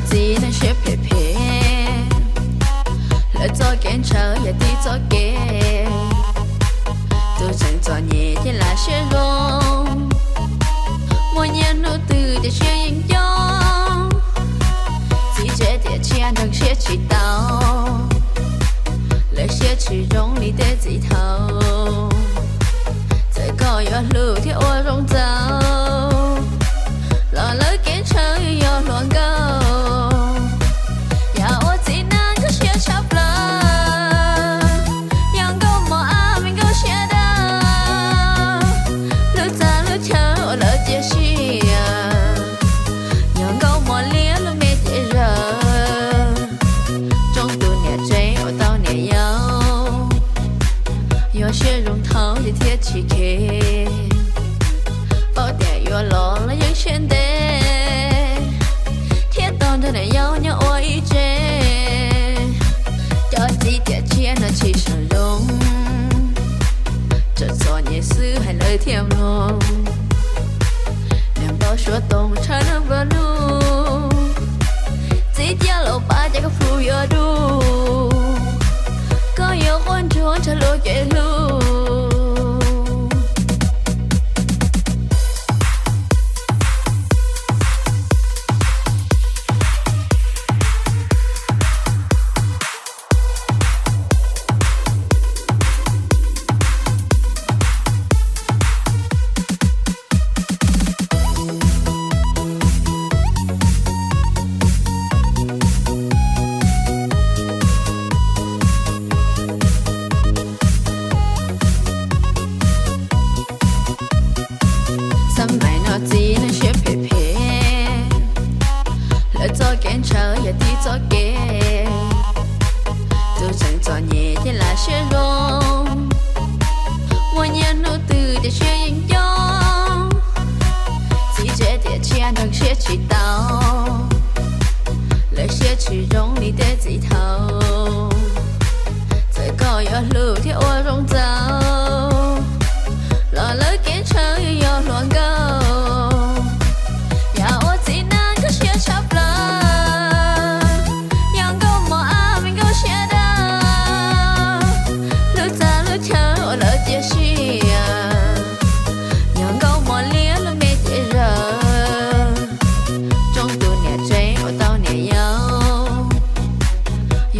Txiv neej siab phem phem, lawv txoj kev ntshaw yog tib txoj kev. Tus tseem txom nyem thiaj lam siab zoo, muaj nyiaj hnub twg tiam siab yeej coob. Txiv tsev tiam tsiaj nrog siab tsis tau, lawv siab tsis zoo li tej txiv thaud. Txawm koj yuav hlub thiab ua zoo txaus, los lawv kev ntshaw yog hluas nkauj. Yam ua txiv neej koj siab tshaj plaws, yog nkauj mos ab me nkauj siab dawb. Hlub txaj hlub chaw ua lawv cia siab, yog nkauj mos liab lub me cev zawg. Tsoob tus niam tsev ua tau niam yau, yog siab zoo thaum ces thiaj tsis khev. Paub tias yuav los los yeej siab ntev, thiab tau nrog niam yau nyob ua ib tsev. Cov txiv tiam tsiaj no tsis sawv zoo, tseem txom nyem xwb hais lawv thiaj mloog. Niam npau suav toog tshaj nag nplua nuj, txiv cia laus pab ces koj hlub yuav dub. Koj yuav quaj ntsuag ntshaw luag kev hlub. Xab maim no txiv neej siab phem phem, lawv txoj kev ntshaw yog tib txoj kev. Tus tseem txom nyem thiaj lam siab zoo, muaj nyiaj hnub twg tiam siab yeej coob. Txiv tsev tiam tsiaj nrog siab tsis tau, lawv siab tsis zoo li tej txiv thaud. Txawm koj yuav hlub thiab ua zoo txaus, los lawv kev ntshaw yog hluas nkauj. Yam ua txiv neej koj siab tshaj plaws, yog nkauj mos ab me nkauj siab dawb. Hlub txaj hlub chaw ua lawv cia siab, yog nkauj mos liab lub me cev zawg. Tsoob tus niam tsev ua tau niam yau,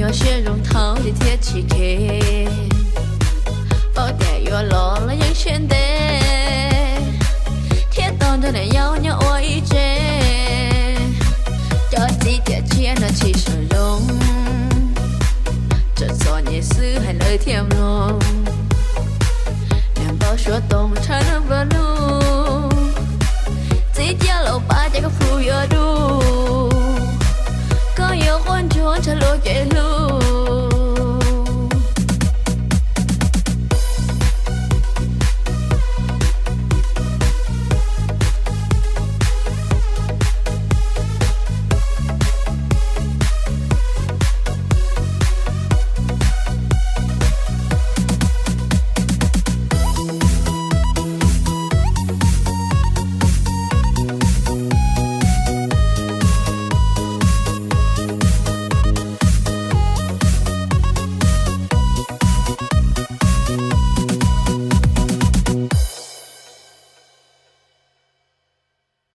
yog siab zoo thaum ces thiaj tsis khev. Paub tias yuav los los yeej siab ntev, thiab tau nrog niam yau nyob ua ib tsev. Cov txiv tiam tsiaj no tsis sawv zoo, tseem txom nyem xwb hais lawv thiaj mloog. Niam npau suav toog tshaj nag nplua nuj, txiv cia laus pab ces koj hlub yuav dub. Koj yuav quaj ntsuag ntshaw luag kev hlub.